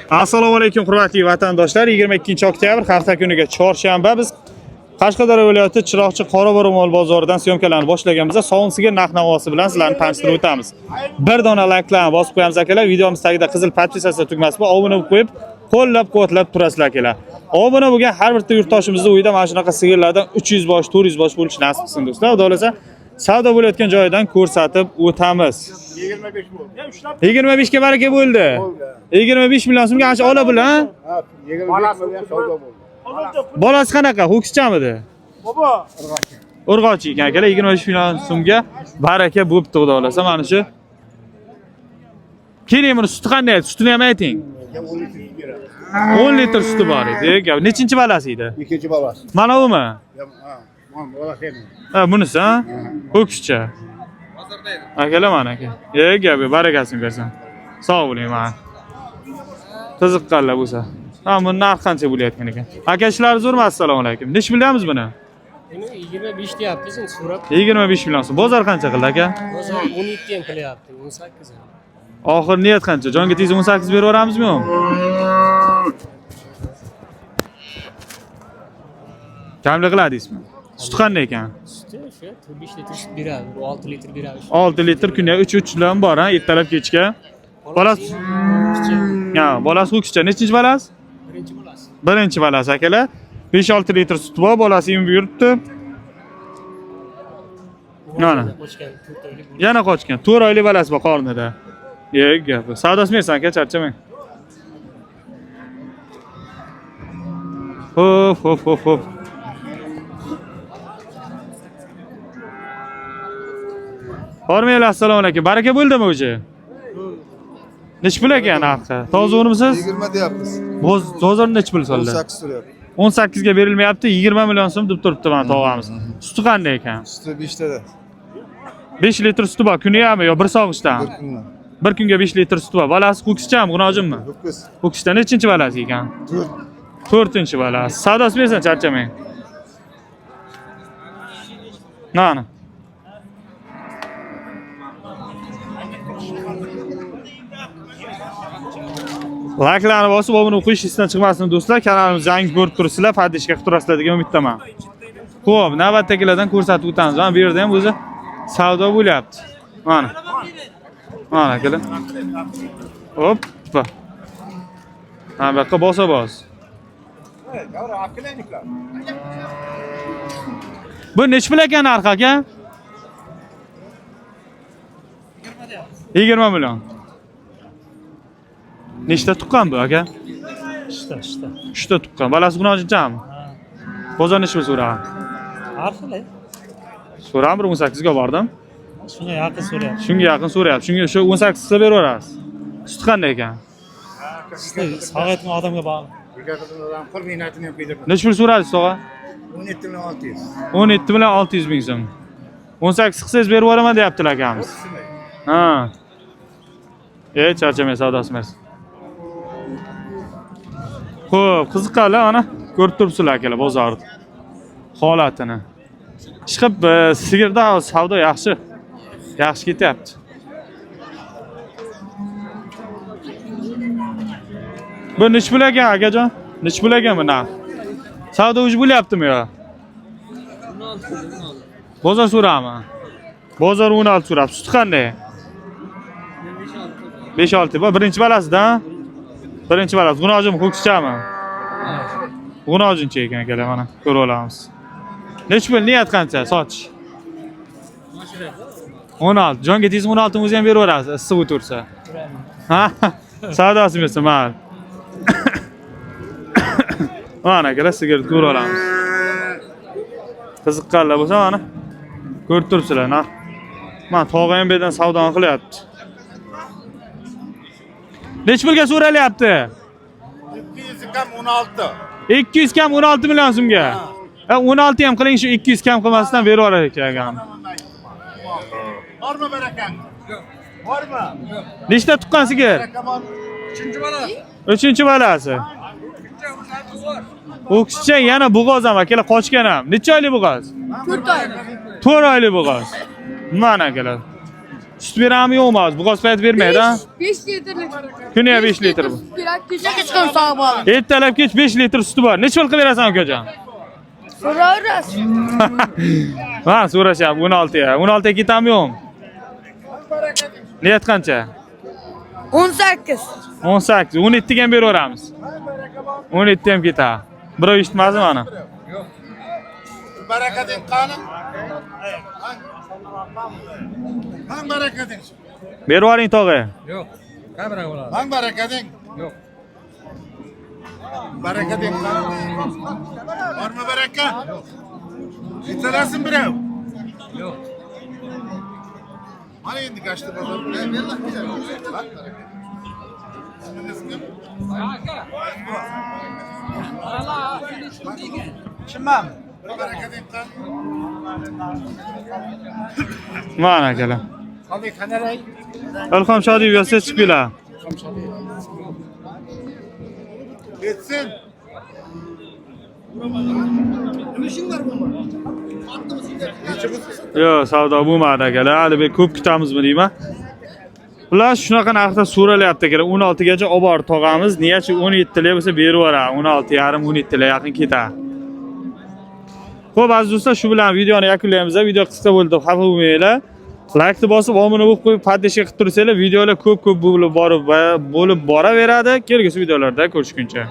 Assalomu alaykum hurmatli vatandoshlar. 22-oktyabr hafta kuniga chorshanba biz Qashqadaryo viloyati Chiroqchi Qorabo'rmol bozoridan syomkalarni boshlaganmiz. Sovun sigir narx-navosi bilan sizlarni tanishtirib o'tamiz. Bir dona layklarni bosib qo'yamiz akalar. Videomiz tagida qizil podpisatsiya tugmasi bor. Obuna bo'lib qo'yib, qo'llab-quvvatlab turasizlar akalar. Obuna bo'lgan har bitta yurtdoshimizni uyida mana shunaqa sigirlardan 300 bosh, 400 bosh bo'lishi nasib qilsin do'stlar. Xudo xolasa savdo bo'layotgan joyidan ko'rsatib o'tamiz. 25 bo'ldi. 25 ga baraka bo'ldi. 25 million so'mga ana shu ola bilan Ha, 25 million savdo bo'ldi. bolasi qanaqa? Ho'kizchamidi? Baba. Urg'ochi ekan akalar 25 million so'mga baraka bo'pti xudo xolasa mana shu. Keling buni suti qanday? Sutini ham ayting. 10 litr beradi. 10 litr suti bor edi. Gap. Nechinchi balasi edi? Ikkinchi bolasi. Mana umi? Ha, mana bolasi endi. Ha, bunisi ha? Ho'kizcha. Akalar mana aka. E, gap, barakasini bersin. Sog' bo'ling mana. Qiziqqanlar bo'lsa. Ha, buni narxi qancha bo'layotgan ekan? Aka, ishlari zo'rmi? Assalomu alaykum. Nechi puldanmiz buni? Buni 25 deyapmiz, endi so'rab. 25 million so'm. Bozor qancha qildi aka? Bozor 17 ham qilyapti, 18 ham. Oxir niyat qancha? Jonga tegsa 18 berib yuboramizmi yo'qmi? Kamlik qiladingizmi? Suti qanday ekan? Suti o'sha 5 litr sut beradi, bu 6 litr beradi. 6 litr kuniga 3 3 lar bor ha, ertalab kechga. Bolasi Kichik, ha, bolasi ho'kizcha. Nechinchi bolasi? birinchi bolasi. Birinchi bolasi akalar. 5-6 litr suti bor, bolasi emib yuribdi. Mana. Qochgan 4 oylik bo'ldi. Yana qochgan. 4 oylik bolasi bor qornida. E, gap. Savdosini bersan aka, charchamang. Hop, hop, hop, hop. Hormanglar, assalomu alaykum. Baraka bo'ldimi o'zi? Nechi pul ekan narxi? Toza o'rmisiz? 20 deyapmiz. Bozor nechi pul soldi? 18 so'rayapti. 18 ga berilmayapti, 20 million so'm deb turibdi mana tog'amiz. Suti qanday ekan? Suti 5 tada. 5 litr suti bor, kuniyami yo bir sog'ishdan? Bir kundan. Bir kunga 5 litr suti bor. Bolasi ho'kizchami, g'unojimmi? 9. Ho'kizda nechinchi balasi ekan? 4. To'rtinchi balasi. Savdosi bersin, charchamang. Mana. Layklarni bosib, obuna qo'yish esdan chiqmasin do'stlar. Kanalimizni yangi ko'rib turibsizlar, podpиска qilib turasizlar degan umiddaman. Xo'p, navbatdagilardan ko'rsatib o'tamiz. Mana bu yerda ham o'zi savdo bo'lyapti. Mana. Mana akalar. Hoppa. Mana bu yoqqa bosa bos. Bu nechi pul ekan narxi aka? 20 million. Nechta tuqqan bu aka? Ishta, ishta. 3 ta tuqqan. Bolasi g'unojinchami? Bozor nechi pul so'rag'an? Har xil. So'rag'an bir 18 ga bordim. Shunga yaqin so'rayapti. Shunga yaqin so'rayapti. Shunga shu 18 qilsa beraverasiz. Suti qanday ekan? Suti sog'aytgan odamga bog'liq. Odam qil mehnatini ham kuydirdi. Nechi pul so'radingiz tog'a? 17 million 600. 17 million 600 ming so'm. 18 qilsangiz berib yuboraman deyaptilar akamiz. Ha. E, charchamay savdosi emas. Xo'p, qiziqqanlar mana ko'rib turibsizlar akalar bozorni holatini. Chiqib sigirda savdo yaxshi. Yaxshi ketyapti. Bu nechi pul ekan akajon? Nechi pul ekan bu narx? Savdo uj bo'lyaptimi yo? Bozor so'rami? Bozor 16 so'rab. Suti qanday? 5-6. Bu birinchi balasida? Birinchi balasi. G'unojim ho'kizchami? G'unojincha ekan akalar mana ko'rib olamiz. Nechi pul niyat qancha sotish? 16. Jonga tegsa 16 o'zi ham beraverasiz, issiq o'tirsa. Ha? Savdosi bersin, mayli. Mana akalar sigirni ko'rib olamiz. Qiziqqanlar bo'lsa mana ko'rib turibsizlar, narx. Mana tog'a ham bu yerdan savdoni qilyapti. Nechi pulga so'ralyapti? 200 kam 16. 200 kam 16 million so'mga. Ha, 16 ham qiling, shu 200 kam qilmasdan berib yuborar ekan akam. Bormi barakang? Bormi? Nechta tuqqan sigir? Baraka bor. Uchinchi balasi. O'kizcha yana bo'g'oz ham akalar qochgan ham. Necha oylik bo'g'oz? 4 oylik. 4 oylik bo'g'oz. Mana akalar. Sut beradimi yo'qmi hozir? Buqoz payt bermaydi, ha? 5 litrlik. Kuniga 5 litr bu. Sut beradi. Kecha kechqurun sog'ib oldim. Ertalab kech 5 litr suti bor. Necha pul qilib berasan ukajon? So'raverasiz. Ha, so'rashyapti 16 ga. 16 ga ketami yo'qmi? Niyat qancha? 18. 18, 17 ga ham beraveramiz. 17 ham ketadi. Birov eshitmasin mana. Baraka deng qani. Mang baraka deng. Berib yuboring tog'a. Yo'q. Kamera bo'ladi. Mang baraka deng. Yo'q. Baraka deng qani. Bormi baraka? Yetalasin birov. Yo'q. Mana endi gashti bozor. Bak baraka. İsminiz kim? Bir baraka deng qani. Mana akalar. Ilhom Shodiyev yozsa chiqib keladi. Yetsin. Yo'q, savdo bo'lmadi akalar. Hali bir ko'p kutamizmi deyman. Ular shunaqa narxda so'ralyapti akalar. 16 gacha olib borib tog'amiz. Niyachi 17 lik bo'lsa berib yuboradi. 16,5 17 lik yaqin ketadi. Xo'p, aziz do'stlar, shu bilan videoni yakunlaymiz. Video qisqa bo'ldi deb xafa bo'lmanglar. Laykni bosib, obuna bo'lib qo'yib, поддержка qilib tursanglar, videolar ko'p-ko'p bo'lib borib bo'lib boraveradi. Kelgusi videolarda ko'rishguncha.